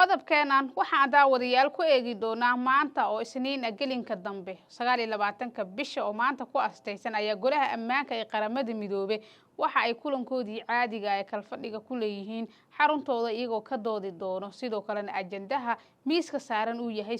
Qodobkeenan waxaan daawadayaal ku eegi doonaa maanta oo Isniin ah, gelinka dambe, 29-ka bisha oo maanta ku astaysan, ayaa Golaha Ammaanka ee Qaramada Midoobe waxa ay kulankoodii caadiga ay kalfadhiga ku leeyihiin xaruntooda, iyagoo ka doodi doono. Sidoo kalena ajandaha miiska saaran uu yahay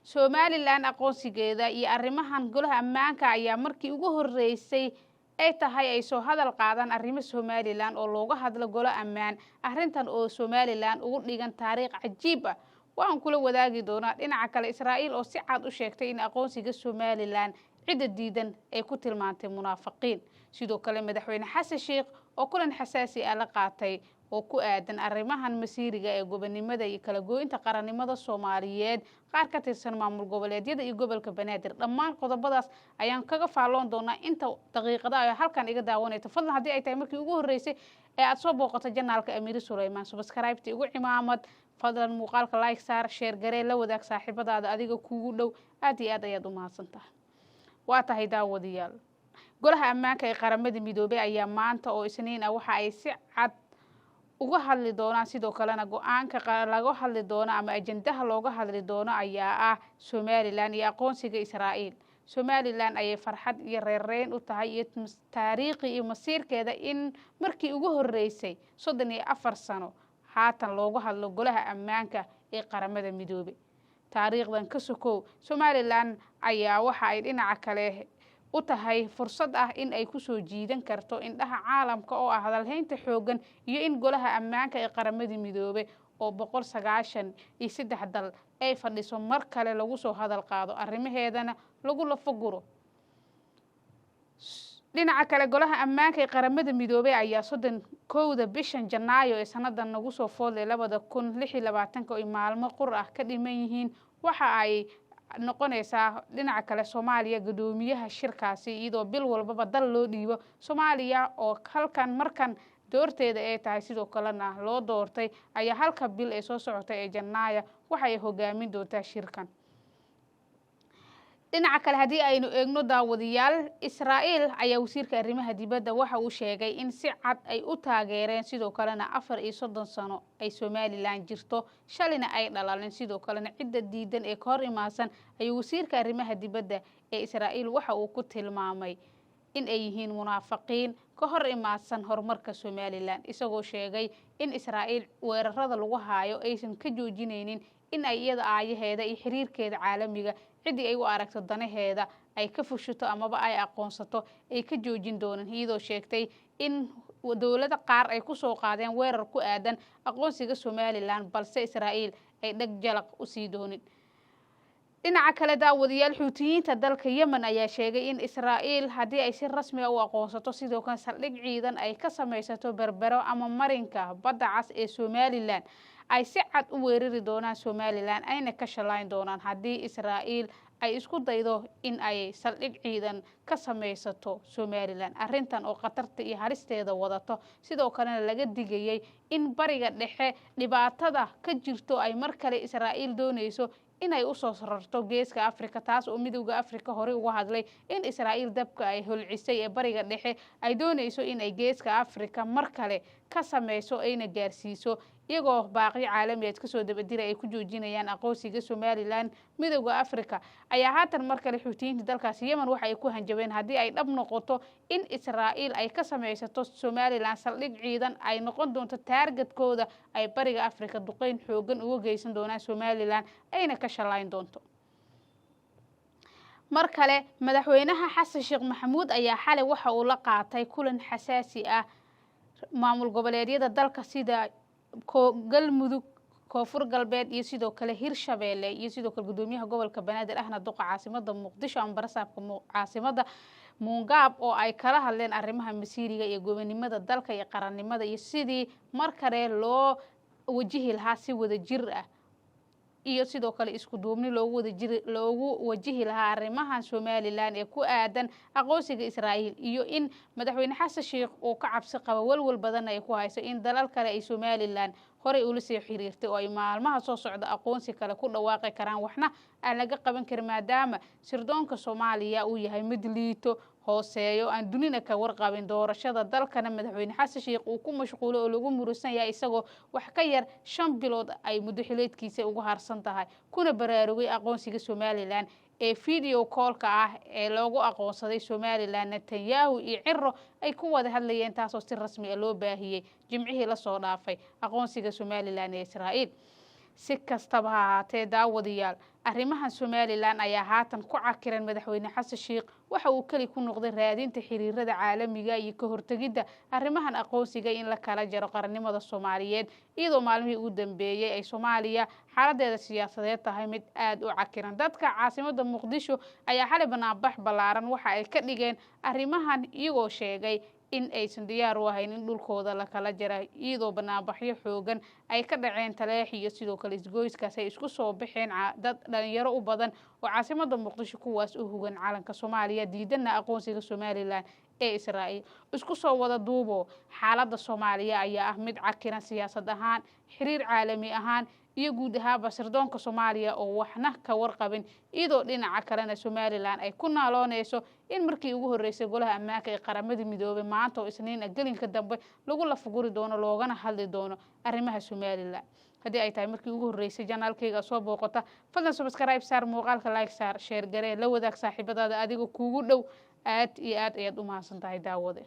Somaliland aqoonsigeeda iyo arrimahan. Golaha Ammaanka ayaa markii ugu horeysay ay tahay ay soo hadal qaadaan arrimo Somaliland oo looga hadlo golo ammaan, arrintan oo Somaliland ugu dhigan taariikh cajiib ah waan kula wadaagi doonaa. Dhinaca kale, Israa'iil oo si cad u sheegtay in aqoonsiga Somaliland cidda diidan ay ku tilmaantay munaafiqiin. Sidoo kale, Madaxweyne Xasan Sheikh oo kulan xasaasi ah la qaatay oo ku aadan arrimahan masiiriga ee gobonimada iyo kala gooynta qarannimada Soomaaliyeed qaar ka tirsan maamul goboleedyada iyo gobolka Banaadir. Dhammaan qodobadaas ayaan kaga faalloon doonaa inta daqiiqada ay halkan iga daawanayto. Fadlan, haddii ay tahay markii ugu horreysay ee aada soo booqato channelka Amiiri Suleymaan, subscribe-ta igu cimaamad. Fadlan muuqaalka like saar, share garee, la wadaag saaxiibadaada adiga kuugu dhow. Aad iyo aad ayaad u mahadsan tahay. Waa tahay, daawadayaal, Golaha Ammaanka ee Qaramada Midoobey ayaa maanta oo Isniin ah waxa ay si cad uga hadli doonaan. Sidoo kalena go-aanka laga hadli doono ama ajandaha looga hadli doono ayaa ah Somaliland iyo aqoonsiga Israa'iil. Somaliland ayay farxad iyo reerreyn u tahay iyo taariikhi iyo masiirkeeda in markii ugu horeysay 34 sano haatan looga hadlo Golaha Ammaanka ee Qaramada Midoobey. Taariikhdan ka sokow, Somaliland ayaa waxa ay dhinaca kale u tahay fursad ah in ay kusoo jiidan karto indhaha caalamka oo ah hadalhaynta xooggan, iyo in Golaha Ammaanka ee Qaramada Midoobey oo 193 dal ay fadhiso mar kale lagu soo hadal qaado, arrimaheedana lagu lafaguro. Dhinaca kale, Golaha Ammaanka ee Qaramada Midoobey ayaa 31-da bishan Janaayo ee sanadan nagu soo foodlay, 2026-ka, oo ay maalmo qur ah ka dhiman yihiin, waxa ay noqonaysaa dhinaca kale Soomaaliya guddoomiyaha shirkaasi, iyadoo bil walbaba dal loo dhiibo. Soomaaliya oo halkan markan doorteeda ay tahay, sidoo kalena loo doortay, ayaa halka bil ee soo socotay ee Janaaya waxay hogaamin doontaa shirkan. Dhinaca kale, haddii aynu eegno, daawadayaal, Israa'iil ayaa wasiirka arrimaha dibadda waxa uu sheegay in si cad ay u taageereen, sidoo kalena 34 sano ay Somaliland jirto, shalina ay dhalalin. Sidoo kalena cidda diidan ee ka hor imaadsan ayuu wasiirka arrimaha dibadda ee Israa'iil waxa uu ku tilmaamay in ay yihiin munaafiqiin ka hor imaadsan horumarka Somaliland, isagoo sheegay in Israa'iil weerarada lagu haayo aysan ka joojinaynin in ay iyada aayaheeda iyo xiriirkeeda caalamiga ciddii ay u aragto danaheeda ay ka fushato amaba ay aqoonsato ay ka joojin doonin, iyadoo sheegtay in dowlada qaar ay kusoo qaadeen weerar ku aadan aqoonsiga Somaliland, balse Israa'iil ay dheg jalaq usii doonin. Dhinaca kale, daawadayaal, Xuutiyiinta dalka Yemen ayaa sheegay in Israa'iil haddii ay si rasmi ah u aqoonsato, sidoo kale saldhig ciidan ay ka samaysato Berbero ama marinka Badda Cas ee Somaliland, ay si cad u weerari doonaan Somaliland, ayna ka shalayn doonaan haddii Israa'iil ay isku daydo in ay saldhig ciidan ka samaysato Somaliland. Arrintan oo khatarta iyo halisteeda wadato, sidoo kalena laga digayay in Bariga Dhexe dhibaatada ka jirto ay mar kale Israa'iil doonayso inay usoo rarto Geeska Africa, taas oo Midowda Africa horey uga hadlay in Israa'iil dabka ay holcisay ee Bariga Dhexe ay doonayso inay Geeska Africa mar kale ka sameyso ayna gaarsiiso, iyagoo baaqyo caalamiyeed kasoo dabadiray ay ku joojinayaan aqoonsiga Somaliland. Midowda Africa ayaa haatan mar kale Xuutiyiinta dalkaasi Yemen waxa ay ku hanjabeen haddii ay dhab noqoto in Israa'iil ay ka sameysato Somaliland saldhig ciidan, ay noqon doonto targetkooda ay Bariga Africa duqeyn xoogan uga geysan doonaan Somaliland, ayna ka shalayn doonto. Mar kale, Madaxweynaha Xasan Sheekh Maxamuud ayaa xalay waxa uu la qaatay kulan xasaasi ah maamul goboleedyada dalka, sida Galmudug, Koonfur Galbeed iyo sidoo kale Hirshabeelle, iyo sidoo kale gudoomiyaha gobolka Banaadir ahna duqa caasimada Muqdisho ama barasaabka caasimada Muungaab, oo ay kala hadleen arrimaha masiiriga iyo gobonimada dalka iyo qarannimada iyo sidii mar kale loo wajihi lahaa si wada jir ah iyo sidoo kale isku duubni loogu wadajiri loogu wajihi lahaa arrimahan Somaliland ee ku aadan aqoonsiga Israa'iil, iyo in Madaxweyne Xasan Sheikh uu ka cabsi qabo, walwal badanna ay ku hayso in dalal kale ay Somaliland Horey ula sii xiriirtay oo ay maalmaha soo socda aqoonsi kale ku dhawaaqi karaan, waxna aan laga qaban karin, maadaama sirdoonka Soomaaliya uu yahay mid liito, hooseeyo, aan dunina ka warqabin doorashada dalkana. Madaxweyne Xasan Sheikh uu ku mashquulo oo lagu murusan yahay, isagoo wax ka yar 5 bilood ay muddo xileedkiisa ugu harsan tahay, kuna baraarugay aqoonsiga Somalilan ee video callka ah ee loogu aqoonsaday Somalilan. Netanyahu iyo Ciro ay ku wada hadlayeen, taasoo si rasmi ah loo baahiyey Jimcihii lasoo dhaafay, aqoonsiga Somalilan ee Israa'iil. Si kastaba ha ahaatee, daawadayaal, arrimahan Somalilan ayaa haatan ku cakiran. Madaxweyne Xasan Sheikh waxa uu keli ku noqday raadinta xiriirada caalamiga iyo ka hortegidda arrimahan aqoonsiga in la kala jaro qarannimada Soomaaliyeed, iyadoo maalmihii ugu dambeeyey ay Soomaaliya xaaladeeda siyaasadeed tahay mid aada u cakiran. Dadka caasimada Muqdisho ayaa xalay banaanbax ballaaran waxa ay ka dhigeen arrimahan, iyagoo sheegay in aysan diyaar u ahayn in dhulkooda la kala jara, iyadoo banaanbaxyo xoogan ay ka dhaceen Taleex iyo sidoo kale isgoyskaas ay isku soo baxeen dad dhalinyaro u badan oo caasimada Muqdisho, kuwaas u hugan calanka Soomaaliya, diidana aqoonsiga Somalilan ee Israa'iil. Isku soo wada duubo, xaaladda Soomaaliya ayaa ah mid cakiran siyaasad ahaan, xiriir caalami ahaan iyo guud ahaanba sirdoonka Soomaaliya oo waxna ka warqabin, iyadoo dhinaca kalena Somalilan ay ku naalooneyso in markii ugu horreysay Golaha Ammaanka ee Qaramada Midoobay maanta oo Isniin ah gelinka dambe lagu lafaguri doono, loogana hadli doono arrimaha Somalilan. Haddii ay tahay markii ugu horreysay channelkayga soo booqota, fadlan subscribe saar, muuqaalka like saar, share garee, la wadaag saaxiibadaada adiga kuugu dhow. Aad iyo aad ayaad u mahadsan tahay, daawade.